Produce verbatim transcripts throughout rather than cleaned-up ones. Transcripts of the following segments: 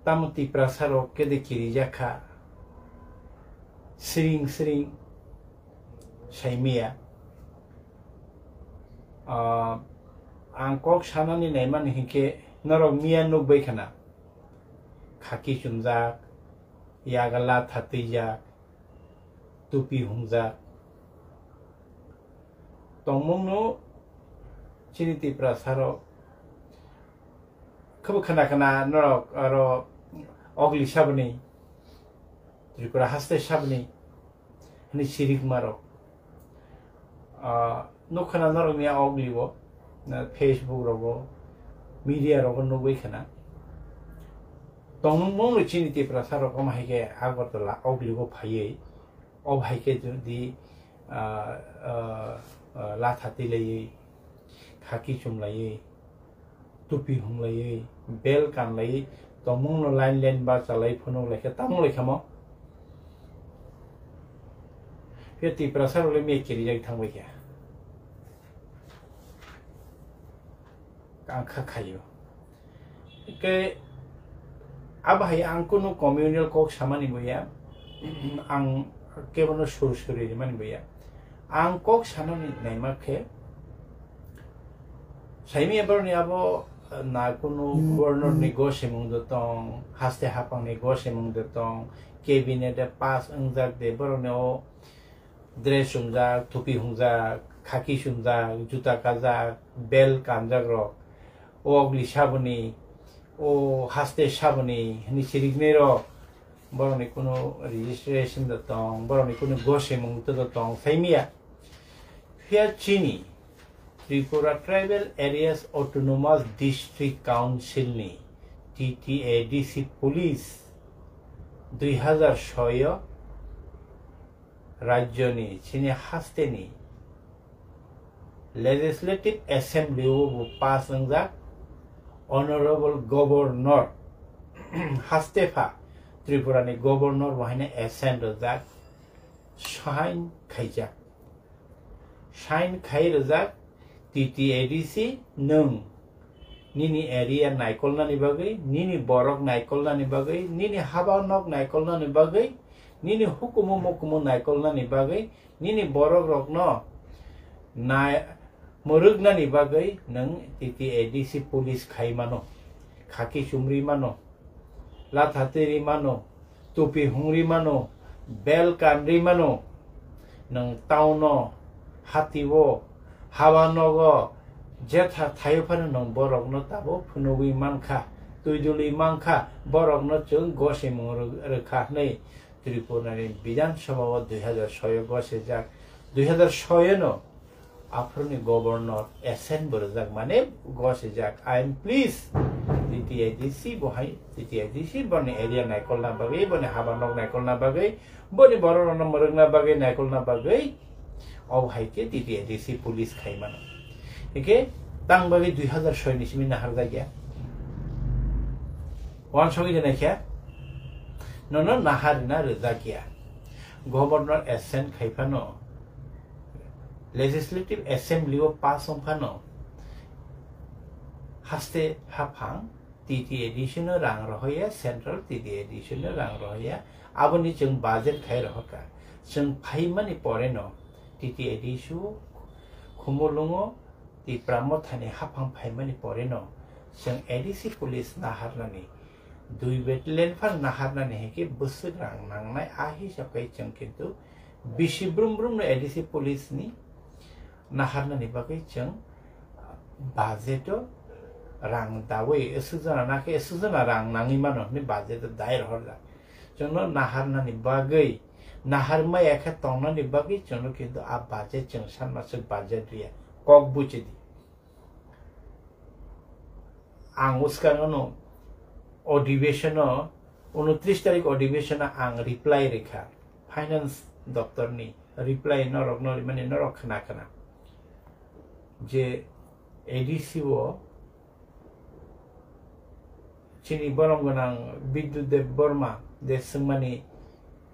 Tamo Tiprasa rok kede kirijak kha, siring siring saimaya. Ah, ang kok sanani naimani hinkhe norok miya nukbai khana, khaki chumjak, yaga latha twijak, tupi hungjak. Tongmungno chini Tiprasa rok khebo khana khana norok aro ogli saboni, Tripura haste saboni hwnwi sirikma rok. Ah, nukha na norok ni a ogli o, na Facebook rogo, media rogo nugwi khana. Tongmung mungno chini Tiprasa rok omo hai khe Agartala ogli o phaiwi, o hai khe jodi, ah, ah, ah, latha twi laiwi, khaki chum laiwi, tupi hum laiwi, bel kan laiwi, tongmung no line line ba chalai phunuk lai khe tamo lai khamo. Khe Tiprasa rok le miya kirijak thangbai khe. Ang kha khaio. Khe abo hai ang kunu communal kok samani boya, ang kebono sur suri rimani boya. Ang kok sanani naima khe, saimaya boroni abo na kunu governor ni gosemung do tong, haste hapang ni gosemung do tong, cabinet de pass wngjak de boroni o dress chumjak, thupi hungjak, khaki chumjak, juta kajak, bel kanjak rok, o ogli saboni, o haste saboni hwnwi siriknai rok, borokni kunu registration da tong, borokni kunu gosemung da tong, saimaya. Phiya chini Tripura Tribal Areas Autonomous District Council ni T T A D C police dui hazar soi o rajyoni chini hasteni Legislative Assembly o bo pass wngjak, Honorable Governor haste pha Tripura ni Governor bo haino assent rwjak, sign khaijak. Sign khai rwjak T T A D C nwng nini area naikolnani bagwi, nini borok naikolnani bagwi, nini haba nok naikolnani bagwi, nini hukumu mukumu naikolnani bagwi, nini borok rokno nai-, mwrwknani bagwi nwng T T A D C police khai mano, khaki chumri mano, latha twi ri mano, tupi hung ri mano, bel kan ri mano, nwng town o, hati o, haba nogo, jetha thaio phano nwng borokno tabuk phunugwi mankha, twi dulwi mankha, borokno chwng gosimung rw-, rwkha hwnwi Tripura ni Bidhan Sabha o dui hazar soi o gosijak, dui hazar soi o no aphuruni governor assent bo rwjak mane gosijak. I am pleased, T T A D C bo hai, T T A D C boni area naikolna bagwi, boni haba nok naikolna bagwi, boni borok rokno mwrwkna bagwi, naikolna bagwi, o hai khe T T A D C police khai mano. Hike tang bagwi dui hazar soi ni simi naharjak ya. Wansogwi de naikhe, nono naharina rwjak ya. Governor assent khai phano, Legislative Assembly o pass wng phano, haste haphang T T A D C no rang rohoya, central T T A D C no rang rohoya, aboni chwng budget khai rohorkha. Chwng phaimani pore no T T A D C o Khumulwng o Tipra Mothani haphang phaimani pore no chwng A D C police naharnani dui battalion phano naharnani hai khe bwswk rang nangnai, a hisab khai chwng kintu bisi brum brum no A D C police ni naharnani bagwi chwng budget o rang dawi, aswk jona na khe aswk jona rang nangwi mano hwnwi budget o dai rohorjak. Chwngno naharnani bagwi, nahar maya khe tongnani bagwi chwngno kintu a budget chwng sanmaswk budget riya. Kok buchidi. Ang uskango no adhiveshon o, unotris tarik adhiveshon o ang reply rikha. Finance doptor ni reply norok no rimani norok khna khna. Je A D C o chini borom gwnang Bidyut Debbarma de swngmani,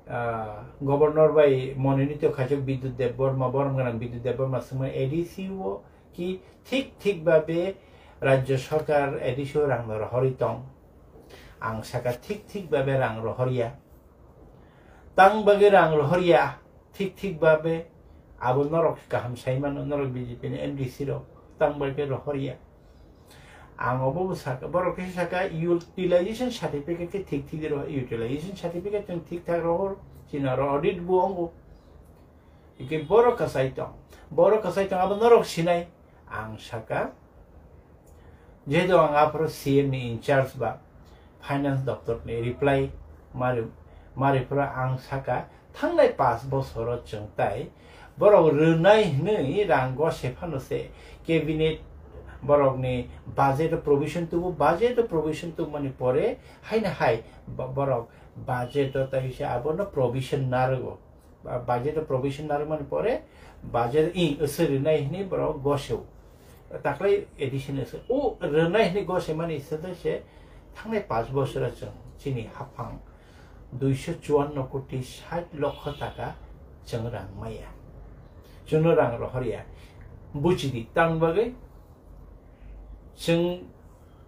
ah, governor bai mononito khaijak Bidyut Debbarma, borom gwnang Bidyut Debbarma swngmani A D C o ki thik thik babe rajya sarkar A D C o rang no rohorwi tong. Ang saka thik thik babe rang rohor ya. Tang bagwi rang rohor ya, thik thik babe abo norok kaham sai mano, norok B J P ni M D C rok tang bagwi rohor ya. Ang obo bo saka, borok khe saka utilization certificate khe thik thik rohor, utilization certificate chwng thik thak rohor, chini oro audit bo ongo. Hikhe borok kwchai tong, borok kwchai tong abo norok sinai. Ang saka, jehetu ang aphuru C M ni in charge ba finance doptor ni reply mari, mari phuru ang saka, thangnai pash bosoro chwng tai borok rwnai hwnwi rang gose phano se cabinet borokni budget o provision tubu, budget o provision tubumani pore haino hai bo-, borok budget o tai se abono provision narwgo. Ba-, budget o provision narwkmani pore budget i wswk rwnai hwnwi borok gosio. Taklai addition wswk. O rwnai hwnwi gosimani se thangnai pash bosoro chwng chini haphang duiso chuanno koti sait lokho taka chwng rang maya. Chwngno rang rohor ya. Buchidi, tang bagwi chwng,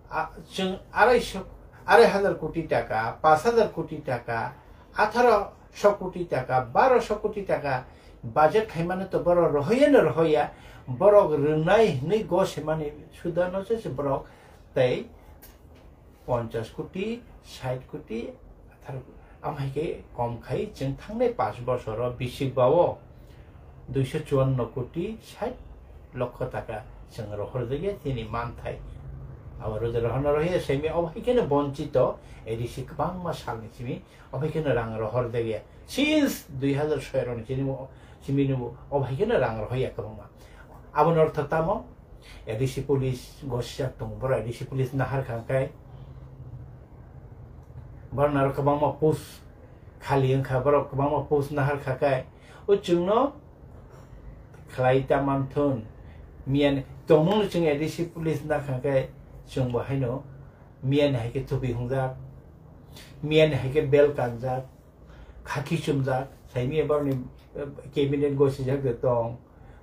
a, chwng arai so, arai hazar koti taka, pash hazar koti taka, atharo so koti taka, baro so koti taka budget khaimano to borok rohoyano rohoya, borok rwnai hwnwi gosimani sudano se borok tei ponchas koti, sait koti, atharo koti. Amhaikhe kom khai chwng thangnai pash bosoro bisik bao duiso chuanno koti sait lokho taka chwng rohorjakya chini manthai. Abo rwja rohorna rohya simi obo hai kheno bonchito A D C kwbangma salni simi obo hai kheno rang rohorjakya. Since dui hazar soi roni chini bo, simi nubo obo hai kheno rang rohorya kwbangma. Aboni ortho tamo? A D C police gosijak tongo, borok A D C police nahar kha khe, borok naro kwbangma post khali wngkha, borok kwbangma post nahar kha khe, o chwngno khlai ta manthun. Miyani tongmungno chwng A D C police nakha khe, chwngbo haino miyani hai khe thupi hungjak, miyani hai khe bel kanjak, khaki chumjak, saimia borokni, eh, cabinet gosijak de tong,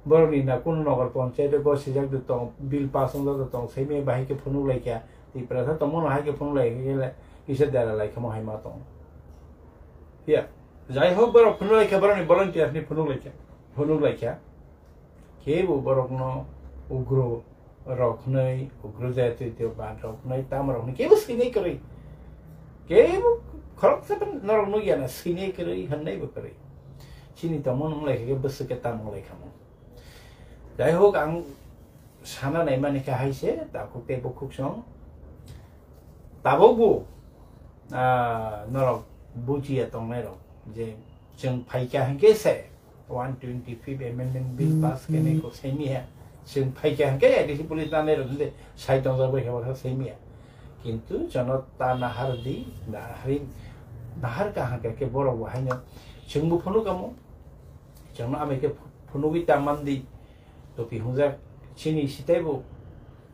borokni na kunu nogor ponchayat gosijak de tong, bill pass wngjak de tong, saimia bahai khe phunuk laikha, Tiprasa tongmano hai khe phunuk laikha, kisa dera laikha mo hai ma tong. Ya, jai hok borok phunuk laikha, borokni volunteer ni phunuk laikha, phunuk laikha. Kebo borokno ugro rok hwnwi, ugro jati twi ban rok hwnwi, tamo rok hwnwi kebo swinai kwrwi. Kebo khoroksa norok nukya na swinai kwrwi, hwnnai bo kwrwi. Chini tongmung wng lai khe bwswk khe tamo lai kha mo. Jai hok, ang sana nai mani khe hai se, takhuk tei bukhuk song. Tabuk bo, ah, norok bujiya tongnai rok je chwng phaikha hwnkhe se one twenty fifth amendment bill pass khainai kok saimiya. Chwng phaikha hwnkhe A D C police nanai rok hwnkhe sai tongjak bai khe baksa saimiya. Kintu jono ta nahar di, nahari, nahar kha hwnkhe khe borok bo haino chwngbo phunuk kamo. Chwngno amai khe phunugwi ta man di. Topi hungjak chini sitaibo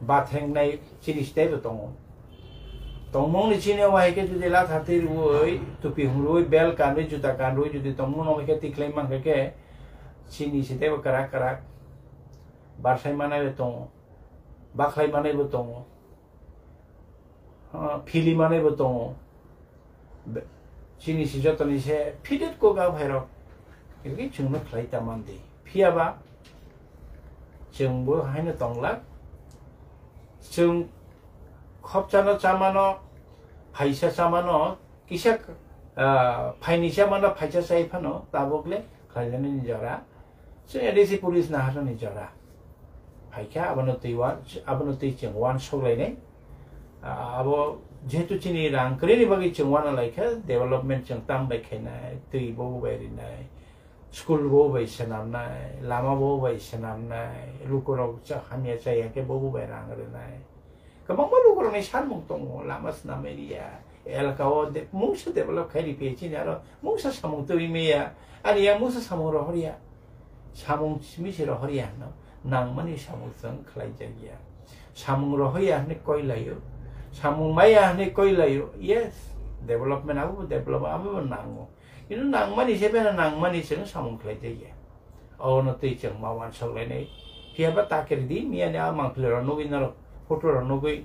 bathengnai chini sitaibo tongo. Tongmungni chini o hai khe jodi latha twi rwui, topi hungrui, bel kanrwi, juta kanrwi jodi tongmungno hai khe tikhlai mankha khe chini sitaibo kwrak kwrak barsai manaibo tongo, bakhlai manaibo tongo. Ah, phili manaibo tongo. Be-, chini se jotoni se fitted kok a phairok. Khe chwngno khlai ta man di. Phiya ba chwngbo haino tonglak. Chwng khopchano chamano, phaisa chamano, kisa, ah, phaini chamano phaisa chai phano tabuk le khlainani jora. Chwng A D C police naharnani jora. Phaikha, abono twi wan-, abono twi chwng uansuk lainai. Ah, abo jehetu chini rang kwrwini bagwi chwng uana laikha, development chwng tam bai khainai, twi bobo bai rinai, school bobo bai swnamnai, lama bobo bai swnamnai, lukurok cha-, hamya chaya khe bobo bai rang rwnai. Kwbangma lukurokni sanmung tongo, lama swnamwi riya, elaka o de-, mungsa develop khai riphiya chini aro mungsa samung twi maya, ani yang mungsa samung rohorya. Samung simi se rohorya hwno, nangmani samung chwng khlaijakya. Samung rohorya hwnwi koi laio, samung maya hwnwi koi laio. Yes, development abo bo develop, abo bo nango. Kintu nangmani se bena nangmani chwng samung khlaijakya. Obono twi chwng ma uansuk lainai. Phiya ba ta khe rwdi, miyani a mangpili rok nugwi norok photo rok nugwi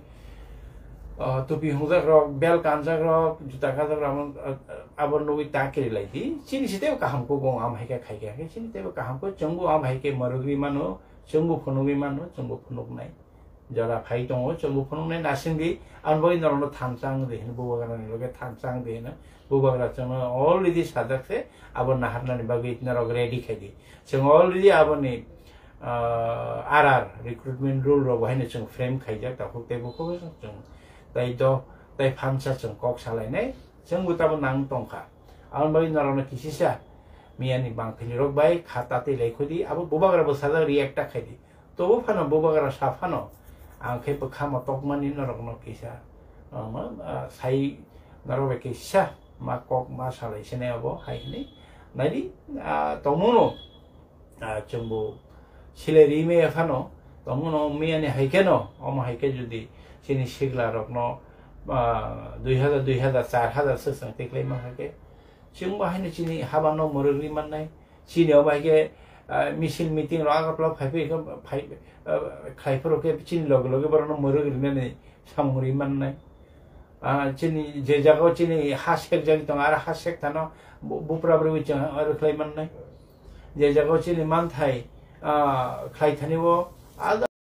Ah, tupi hungjak rok, bel kanjak rok, juta kanjak rok, abo, abo nugwi ta kiri lai di. Chini si teibo kaham kok, bo am hai khe khai khe, chini teibo kaham kok, chwngbo am hai khe mwrwgwi mano, chwngbo phunugwi mano, chwngbo phunuknai. Jora phai tongo, chwngbo phunuknai, nasing di, ang bai norokno thansa wng di hino, bubagra ni loge thansa wng di hino, bubagra chwngno already sajak se, abo naharnani bagwi norok ready khai di. Chwng already aboni, ah, R R, recruitment rule rok bo haino chwng frame khaijak, takhuk tei bukhuk chwng tai do, tai phansa chwng kok salainai, chwngbo tabo nang tongkha. Aboni bagwi norokno kisisa miyani bangphili rok bai kha tatwi lai khudi, abo bubagra bo sajak react ta khai di. Tobo phano bubagra sa phano, ang khe bwkha motokmani norokno kisa, ah, ma, ah, sai norok bai kisa ma kok ma salai sinai abo hai hwnwi. Naidi, ah, tongmano, ah, chwngbo silai ri maya phano, tongmano miyani hai kheno, omo hai khe jodi chini sigla rokno, ah, dui hajar, dui hajar, char hajar swk chwng tiklai man hai khe, chwngbo haino chini habano mwrwk ri mannai. Chini omo hai khe, ah, misil meeting rok Agartala phai phai khe phai, ah, khlai phuru khe chini loge loge borokno mwrwk rinani samung ri mannai. Ah, chini je jagao chini ha sek jagwi tongo, aro ha sek thano bu-, bupra bwrwi chwng aro khlai mannai. Je jagao chini manthai, ah, khlai thani o, ah,